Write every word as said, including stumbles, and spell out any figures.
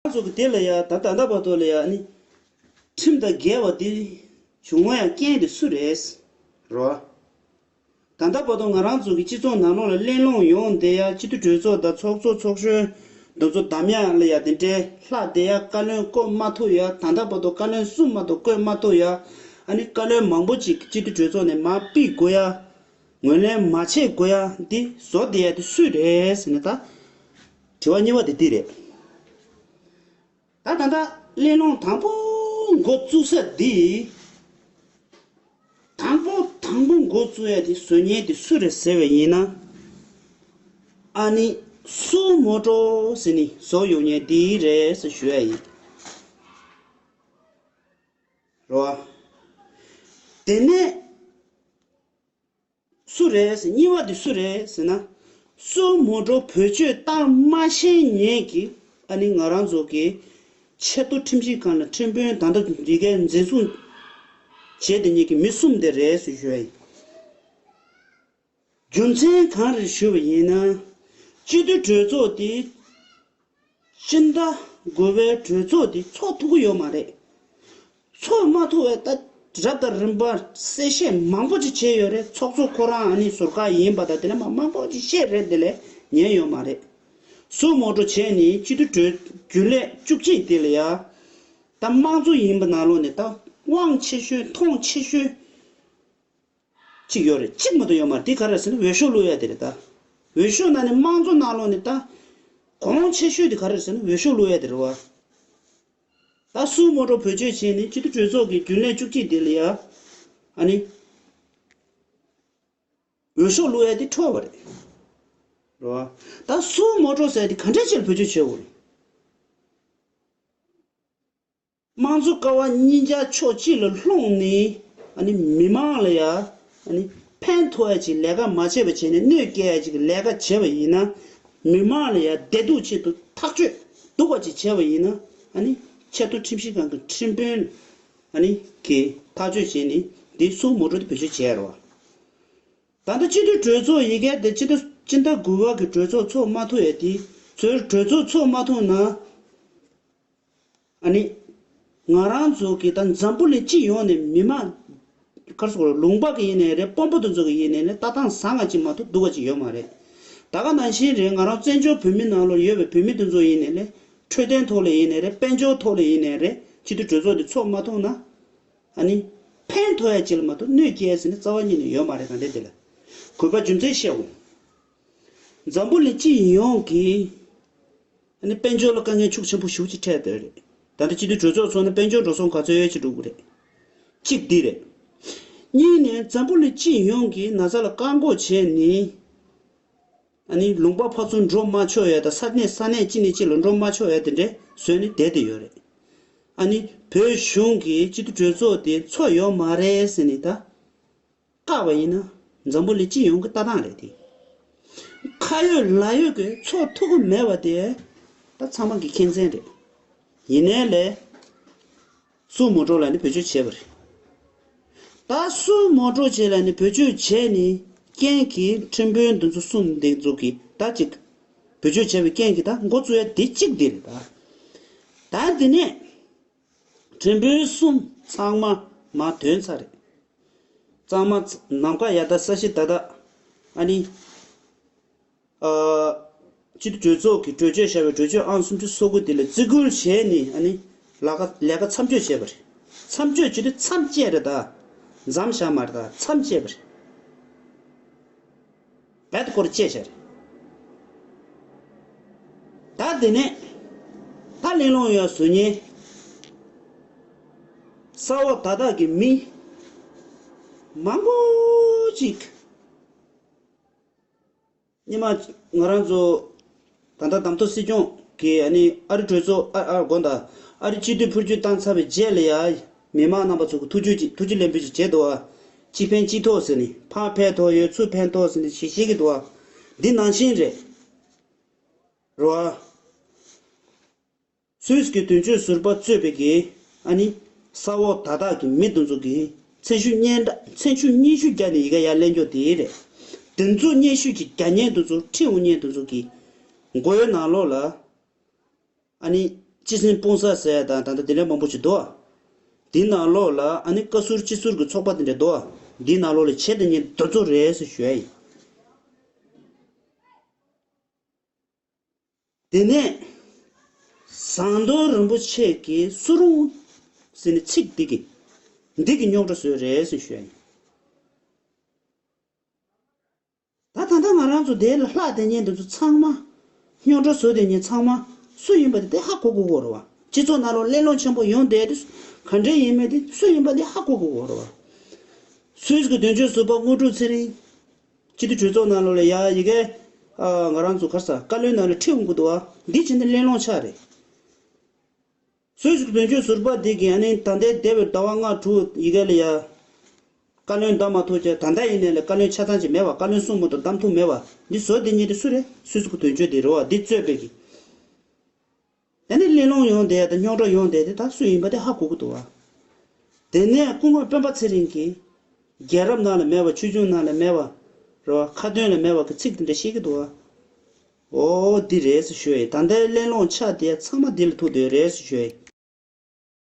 ང་ཚོ་གི་དེ་ལ་ཡ་ད་ད་ལྟ་བར་དུ་ལ་ཡ་ནི་ཁྲིམས་དང་འགལ་བ་དེ་བྱུང་བ་ཡང་རྐྱེན་དེ་སུ་རེད། རོ། ད་ལྟ་བར་དུ་ང་རང་ཚོ་གི་སྤྱི་ཚོགས་ནང་ལོགས་ལ་གླེང་སློང་ཡོང་བསྡད་ཡ་སྤྱི་འཐུས་གྲོས་ཚོགས་དང་ཚོགས་གཙོ་ཚོགས་གཞོན་འདི་ཚོ་འདམ་ཡག་ལ་ཡ་དེ་འདྲའི་ལྷག་བསྡད་ཡ་བཀའ་བློན་བསྐོ་མ་ཐུབ་ཡ། ད་ལྟ་བར་དུ་བཀའ་བློན་གསུམ་མ་གཏོགས་བསྐོ་མ་ཐུབ་ཡ། ཨ་ནི་བཀའ་བློན་མང་པོ་ཅིག་སྤྱི་འཐུས་གྲོས་ཚོགས་ནས་མར་ཕུད་དགོས་ཡ། ངོས་ལེན་མ་བྱེད་དགོས་ཡ་འདི་བཟོ་བསྡད་ཡ་དེ་སུས་རེད་ཟེར་ན། ད་དྲི་བ་གཉིས་པ་དེ་འདི་རེད། ད་ད་ལྟ་གླེང་སློང་དང་པོ་འགོ་བཙུགས་ས་འདི། དང་པོ་དང་པོ་འགོ་བཙུགས་ཡ་དེ་བཟོ་མཁན་དེ་སུ་རེད་ཟེར་བ་ཡིན་ན། ཨ་ནི་སུ་མོ་ཊ་ཟེར་ནི་བཟོ་ཡོང་མཁན་དེ་རེད་ཟེར་ཞུ་ཡ་ཡིན། རོ། དེ་ནས་སུ་རེད་ཟེར། གཉིས་པ་དེ་སུ་རེད་ཟེར་ན། སུ་མོ་ཊ་བེད་སྤྱོད་བཏང་མ་ཤེས་མཁན་གྱི་ཨ་ནི་ང་རང་ཚོ་གི་ཆེས་མཐོ་ཁྲིམས་ཞིབ་ཁང་ལ་ཁྲིམས་དཔོན་ད་ལྟ་འདི་གའི་འཛིན་བཟུང་བྱས་དེ་ཉིད་ཀྱི་མི་གསུམ་དེ་རེད་ཟེར་ཞུ་ཡ་ཡིན། རྒྱུ་མཚན་གང་རེད་ཞུ་བ་ཡིན་ན། སྤྱི་འཐུས་གྲོས་ཚོགས་དེ་སྤྱི་ཟླ་དགུ་པའི་གྲོས་ཚོགས་དེ་ཚོགས་ཐུབ་ཀྱི་ཡོད་མ་རེད། ཚོགས་མ་ཐུབ་པའི་ད་རབ་དང་རིམ་པ་གསལ་བཤད་མང་པོ་ཅིག་བྱས་ཡོད་རེད། ཚོགས་གཙོ་ཁོ་རང་ཨ་ནི་ཟུར་བཀག་ཡིན་པ་དང་དེ་ལས་མ་མང་པོ་ཅིག་བཤད་རེད། དེ་ལས་ཉན་ཡོད་མ་རེད། སུ་མོ་ཊ་བྱས་ནས་སྤྱི་འཐུས་གྲོས་རྒྱུན་ལས་བཅུ་གཅིག་དེ་ལ་ཡ། ད་དམངས་གཙོ་ཡིན་པ་ནང་ལོགས་ནས་ད་དབང་ཆེ་ཤོས་མཐོང་ཆེ་ཤོས་གཅིག་ཡོད་རེད། གཅིག་མ་གཏོགས་ཡོད་མ་རེད། དེ་ག་རེ་ཟེར་ན་འོས་ཤོག་བླུག་ཡ་དེ་རེད་ད། འོས་ཤོག་ནང་ནས་དམངས་གཙོ་ནང་ལོགས་ནས་ད་གོང་ཆེ་ཤོས་དེ་ག་རེ་ཟེར་ན་འོས་ཤོག་བླུག་ཡ་དེ་རེད་བ། ད་སུ་མོ་ཊ་བེད་སྤྱོད་བྱས་ནས་སྤྱི་འཐུས་གྲོས་ཚོགས་ཀྱི་རྒྱུན་ལས་བཅུ་གཅིག་དེ་ལ་ཡ། ཨ་ནི། འོས་ཤོག་བླུག་ཡ་དེ་འཕྲོ་བ་རེད། རེད་བ། ད་སུ་མོ་ཊ་ཟེར་ཡ་དེ་ག་འདྲ་ཅིག་ལ་བེད་སྤྱོད་བྱེད་དགོས་རེད། དམངས་གཙོ་ཀ་བ་གཉིས་ཆ་ཕྱོགས་གཅིག་ལ་ལྷུང་ནས་ཨ་ནི་མི་མང་ལ་ཡ་ཨ་ནི་ཕན་ཐོགས་ཡ་ཅིག་ལས་ཀ་མ་བྱས་པ་བྱས་ནས་གནོད་སྐྱེལ་ཡ་ཅིག་ལས་ཀ་བྱས་པ་ཡིན་ན། མི་མང་ལ་ཡ་བདེ་སྡུག་ཆེད་དུ་ཐག་གཅོད་སྡུག་པ་ཅིག་བྱས་པ་ཡིན་ན། ཨ་ནི་ཆེས་མཐོ་ཁྲིམས་ཞིབ་ཁང་གི་ཁྲིམས་དཔོན་ཨ་ནི་གིས་ཐག་གཅོད་བྱས་ནས་དེ་སུ་མོ་ཊ་དེ་བེད་སྤྱོད་བྱས་རོགས། ད་ལྟ་སྤྱི་འཐུས་གྲོས་ཚོགས་ཡི་གེ་དེ་སྤྱི་ཟླ་སྤྱི་ཟླ་དགུ་པ་གི་གྲོས་ཚོགས་ཚོགས་མ་ཐུབ་ཡ་དེ་ཚོའི་གྲོས་ཚོགས་ཚོགས་མ་ཐུབ་ན། ཨ་ནི། ང་རང་ཚོ་གི་ད་འཛམ་བུ་གླིང་སྤྱི་ཡོངས་ནས་མི་མང་། ག་རེ་ཟེར་དགོས་རེད། ལུང་པ་གི་ཡིན་ནའི་རེད། དཔོན་པོ་དེ་ཚོ་གི་ཡིན་ནའི་རེད། ལྟ་སྟངས་བཟང་ང་ཅིག་མ་གཏོགས་སྡུག་པ་ཅིག་ཡོད་མ་རེད། ད་ག་ནང་བཞིན་རེད། ང་རང་བཙན་བྱོལ་བོད་མི་ནང་ལོགས་ཡོད་པའི་བོད་མི་དེ་ཚོ་ཡིན་ནའི་རེད། འཕྲོད་བསྟེན་ཐོག་ལ་ཡིན་ནའི་རེད། དཔལ་འབྱོར་ཐོག་ལ་ཡིན་ནའི་རེད། སྤྱི་འཐུས་གྲོས་ཚོགས་དེ་ཚོགས་མ་ཐུབ་ན། ཨ་ནི། ཕན་ཐོགས་ཡ་ཅིག་ལ་མ་གཏོགས་གནོད་སྐྱེལ་ཟེར་ནས་རྩ་བ་ཉིད་ནས་ཡོད་མ་རེད། གང་ལྟར་དེ་ལ་དགོས་པ་རྒྱུ་མཚན་བཤད་འོང་། འཛམ་བུ་གླིང་སྤྱི་ཡོངས་ཀྱི་ཨ་ནི་དཔལ་འབྱོར་ལ་དཀའ་ངལ་ཤུགས་ཆེན་པོ་ཞེ་པོ་ཅིག་འཕྲད་བསྡད་རེད། ད་ལྟ་སྤྱི་འཐུས་གྲོས་ཚོགས་ཚོགས་ནས་དཔལ་འབྱོར་འགྲོ་སོང་ག་ཚོད་ཡོད་ཅིག་འགྲོ་གི་རེད། གཅིག་འདི་རེད། གཉིས་ནས་འཛམ་བུ་གླིང་སྤྱི་ཡོངས་ཀྱི་ན་ཚ་ལ་བཀག་འགོག་བྱས་ནས། ཨ་ནི་ལུང་པ་ཕར་ཚུར་འགྲོ་མ་ཆོག་ཡ་དང་ས་གནས་ས་གནས་གཅིག་ནས་གཅིག་ལ་འགྲོ་མ་ཆོག་ཡ་དེ་འདྲས་བཟོས་ནས་བསྡད་དེ་ཡོད་རེད། ཨ་ནི་བོད་གཞུང་གི་སྤྱི་འཐུས་གྲོས་ཚོགས་དེ་ཚོགས་ཡོད་མ་རེད་ཟེར་ནས་ད། བཀག་པ་ཡིན་ན་འཛམ་བུ་གླིང་སྤྱི་ཡོངས་ཀྱི་ལྟ་སྟངས་རེད་དེ། ཁ་ཡོད་ལག་ཡོད་ཀྱི་ཚོགས་ཐུབ་ཀྱི་མེད་པ་དེ་ད་ཚང་མ་གི་མཁྱེན་རྩིས་རེད། ཡིན་ནའི་ལས། སུ་མོ་ཊ་ལ་ནི་བེད་སྤྱོད་བྱས་པ་རེད། ད་སུ་མོ་ཊ་བྱས་ལ་ནི་བེད་སྤྱོད་བྱས་ནི་རྐྱེན་གྱིས་ཁྲིམས་དཔོན་འདི་ཚོ་གསུམ་འདི་ཚོ་གིས་ད་ཅིག་བེད་སྤྱོད་བྱས་པའི་རྐྱེན་གྱིས་ད་འགོ་བཙུགས་ཡ་དེ་གཅིག་འདི་རེད་ད། ད་འདི་ནས། ཁྲིམས་དཔོན་གསུམ་ཚང་མ་མར་ཐོན་ཚར་རེད། གཙང་མ་ནམ་མཁའ་ཡར་ལྟ་ས་གཞི་ད་ལྟ། ཨ་ནི། ཨ། སྤྱི་འཐུས་གྲོས་ཚོགས་ཀྱིས་གྲོས་ཆོད་བཞག་པའི་གྲོས་ཆོད་ཨང་སུམ་ཅུ་སོ་དགུ་དེ་ལ་བརྩི་བཀུར་བྱས་ནས་ཨ་ནི། ལས་ཀ་ལས་ཀ་མཚམས་གཅོད་བྱས་པ་རེད། མཚམས་གཅོད་བྱེད་དུས་མཚམས་བཅད་རེད་ད། མཚམས་བཞག་མ་རེད་ད། མཚམས་བཅད་པ་རེད། རྦད་དེ་སྐོར་བཅད་བྱས་རེད། ད་དེ་ནས་ད་གླེང་སློང་ཡོད་བཟོ་མཁན་ས་འོག་ད་དག་གི་མི་མང་པོ་ཅིག་སྔོན་མ་ང་རང་ཚོ་ད་ལྟ་གདམ་ཐོ་སྲིད་སྐྱོང་གིས་ཨ་ནི་ཨ་རི་གྲོས་ཚོགས་ཨ་ཨ་དགོངས་དག་ཨ་རི་སྤྱི་འཐུས་འཕུར་སྐྱོད་བཏང་ཚར་བའི་རྗེས་ལ་ཡ། མི་མང་རྣམ་པ་ཚོ་གི་ཐུགས་རྒྱུད་ཀྱི་ཐུགས་རྒྱུད་ལེན་འབུལ་ཅིག་བྱས་འདུག་བ། གཅིག་ཕན་གཅིག་ཐོགས་ཟེར་ནས་ཕར་ཕན་ཐོགས་ཡོད་ཚུར་ཕན་ཐོགས་ཟེར་ནས་ཞིག་བཤད་ཀྱི་འདུག་བ། འདི་ནང་བཞིན་རེད། རོ། སུད་སི་གི་དོན་གཅོད་ཟུར་པ་གཙོས་པའི་གི་ཨ་ནི་ས་འོག་ད་དག་གི་མི་དེ་ཚོ་གི་མཚན་ཞུ་སྙན་གྲགས་མཚན་ཞུ་སྙན་ཞུ་རྒྱག་ནས་ཡི་ག་ཡར་ལེན་རྒྱུ་དེ་རེད། དེ་ཚོ་སྙན་ཞུ་ཅིག་རྒྱག་མཁན་དེ་ཚོ་ཁྲིད་འོང་མཁན་དེ་ཚོ་གི་མགོ་ཡོད་ནང་ལོགས་ལ། ཨ་ནི། སྤྱི་སེམས་སྤུངས་ས་ཟེར་དང་ད་ལྟ་དེ་འདྲ་མང་པོ་ཞིག་འདུག་ཨ། འདི་ནང་ལོགས་ལ་ཨ་ནི་བཀའ་ཟུར་སྤྱི་ཟུར་གྱི་ཚོགས་པ་དེ་འདྲ་འདུག་ཨ། འདི་ནང་ལོགས་ལ་བྱེད་དེ་ཉན་འདི་ཚོ་རེད་ཟེར་ཞུ་ཡ་ཡིན། དེ་ནས་ཟམ་གདོང་རིན་པོ་ཆེ་གིས་སུ་རུང་ཟེར་ནས་ཚིག་འདི་གི་འདི་གི་རྙོག་དྲ་བཟོས་རེད་ཟེར་ཞུ་ཡ་ཡིན། ད་ད་ལྟ་ང་རང་ཚོ་དེ་ལ་ལྷག་དེ་ཉན་དེ་ཚོ་ཚང་མ། རྙོག་དྲ་བཟོ་དེ་ཉན་ཚང་མ་སུ་ཡིན་པ་དེ་དེ་ཧ་གོ་དགོས་ཀྱི་ཡོད་རེད་བ། སྤྱི་ཚོགས་ནང་ལོགས་གླེང་སློང་ཆེན་པོ་ཡོང་བསྡད་དེ་ག་འདྲས་ཡིན་མིན་དེ་སུ་ཡིན་པ་དེ་ཧ་གོ་དགོས་ཀྱི་ཡོད་རེད་བ། སུད་སི་གི་དོན་གཅོད་ཟུར་པ་དངོས་གྲུབ་ཚེ་རིང་། སྤྱི་འཐུས་གྲོས་ཚོགས་ནང་ལོགས་ལ་ཡ་ཡི་གེ་ཨ་ང་རང་ཚོ་ག་རེ་ཟ་བཀའ་བློན་ནང་ལ་ཁྲིད་འོང་གི་འདུག་བ། འདི་བྱས་ནས་གླེང་སློང་ཆགས་རེད། སུད་སི་གི་དོན་གཅོད་ཟུར་པ་འདི་གིས་ཨ་ནི་ད་ལྟའི་འདས་པའི་ཟླ་བ་ལྔ་དྲུག་ཡི་གེ་ལ་ཡ། བཀའ་བློན་བདམས་མ་ཐུབ་ཀྱང་ད་ལྟ་ཡིན་ནའི་ལ་བཀའ་བློན་ཆ་ཚང་ཅིག་མེད་པ། བཀའ་བློན་གསུམ་མ་གཏོགས་བདམས་ཐུབ་མེད་པ། འདི་བཟོ་འདི་གཉིས་དེ་སུ་རེད། སུད་སི་གི་དོན་གཅོད་དེ་རེད་བ། འདི་གཙོས་པའི་གི། ད་ནི་གླེང་སློང་ཡོང་བསྡད་དང་རྙོག་དྲ་ཡོང་བསྡད་དེ་ད་སུ་ཡིན་པ་དེ་ཧ་གོ་གི་འདུག་བ། དེ་ནས་སྐུ་ངོ་སྤེན་པ་ཚེ་རིང་གིས། རྒྱལ་རབས་ནང་ལ་མེད་པ། ཆོས་འབྱུང་ནང་ལ་མེད་པ། རེད་བ། ཁ་ཏོན་ལ་མེད་པ་གི་ཚིག་དེ་འདྲ་བཤད་ཀྱི་འདུག་བ། ཨོ་འདི་རེད་ཟེར་ཞུ་ཡ་ཡིན། ད་ལྟའི་གླེང་སློང་ཆགས་དེ་ཚང་མ་འདི་ལ་ཐུག་བསྡད་རེད་ཟེར་ཞུ་ཡ་ཡིན།